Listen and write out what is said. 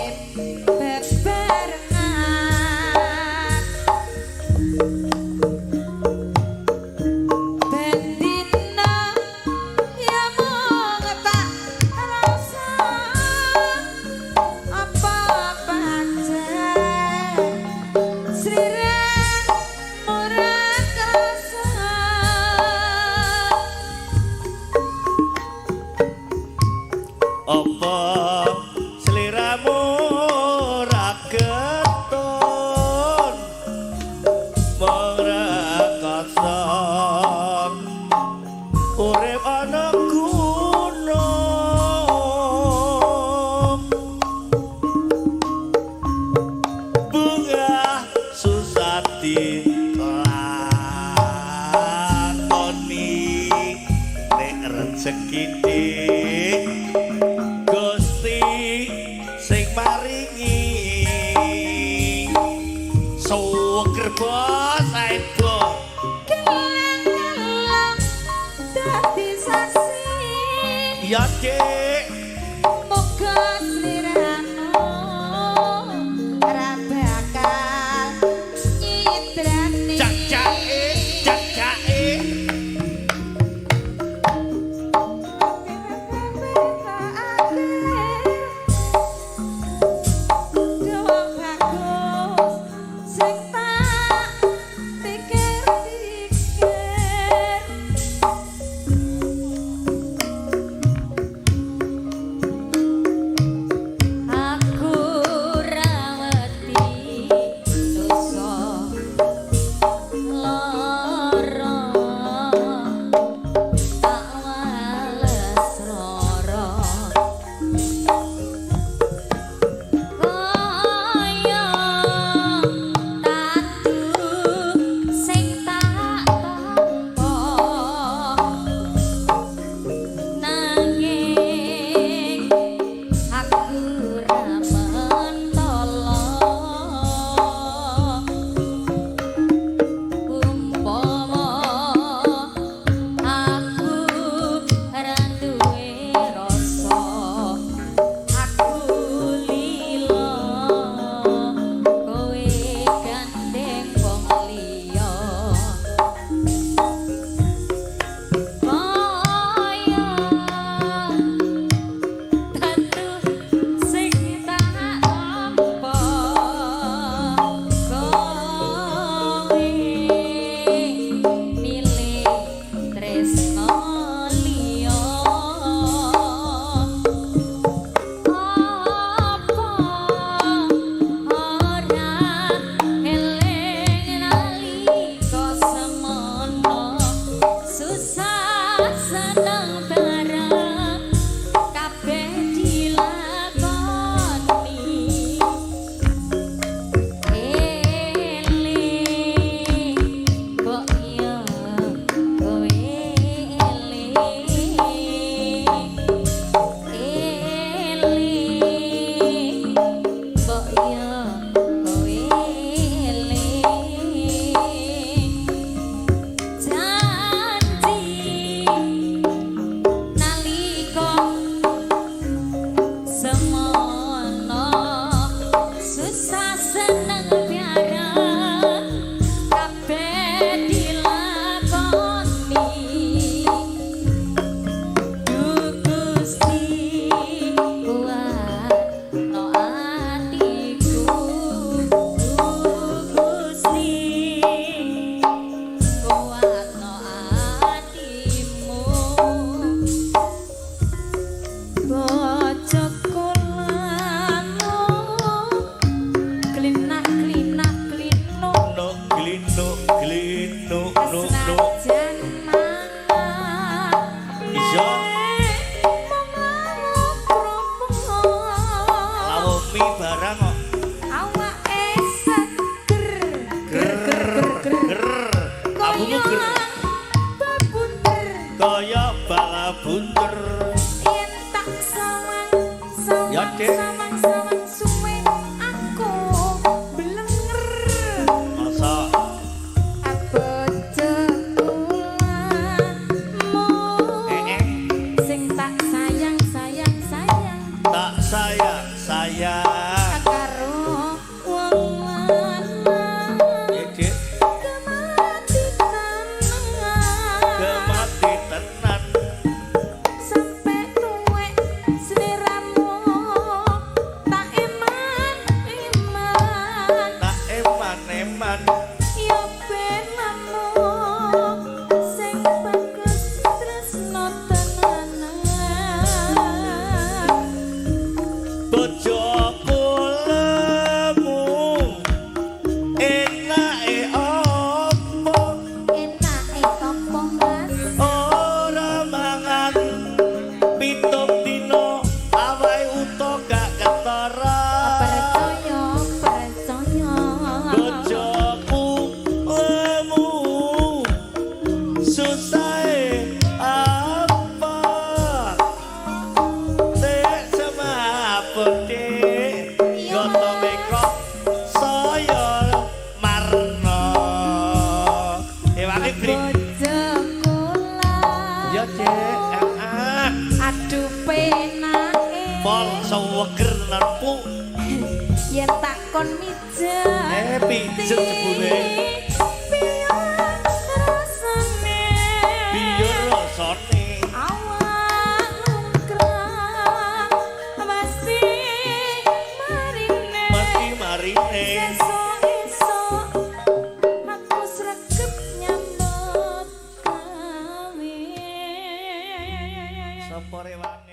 Urip bebarengan. Ben dina ya mung tak rasa apa pancen sliramu ra krasa. Apa sliramu ora ketun mung rekasa urip ana gunung bunga susah dilakoni nek rezeki dik Gusti sing maringi suweger bos ae bos. Kelang-kelang dadi saksi. Ya dik. Muga sliramu ora bakal nyidrani. Cacake cacake. Doa bagus sing tak pikir-pikir. Aku ra wedi dosa lara tak wales lara kaya tatu sing tak tampa nanging aku ra mentolo umpama aku ra duwe rasa aku lila kowe gandeng wong liya kaya tatu sing tak tampa kowe milih tresno liya apa ora eling nalika semono susah seneng bareng kabeh dilakoni eling mbok yo kowe eling eling mbok yo kowe eling janji nalika semono susah seneng bareng kabeh dilakoni. Duh Gusti kuatno atiku. Duh Gusti kuatno atimu. Bojoku lamu klinak klinak klinuk no glino glino no no. Senajan mangan Iya. Mung lawuh kerupuk. Lawuh mie barang kok. Awake seger ger ger ger ger ger abumu kaya ger babunter. Kaya bala bunter. Yen tak sawang sawang Ya, Dek. sawang sawang suwe aku blenger. Masa. Bojoku lamu eh eh sing tak sayang sayang sayang tak sayang sayang. Yen takon mijet. Pijet jebule. Piye rasane? Piye rasane? Awak lungkrah mesti marine. Mesti marine. Sesuk esuk aku sregep nyambut gawe. Sapa rewange?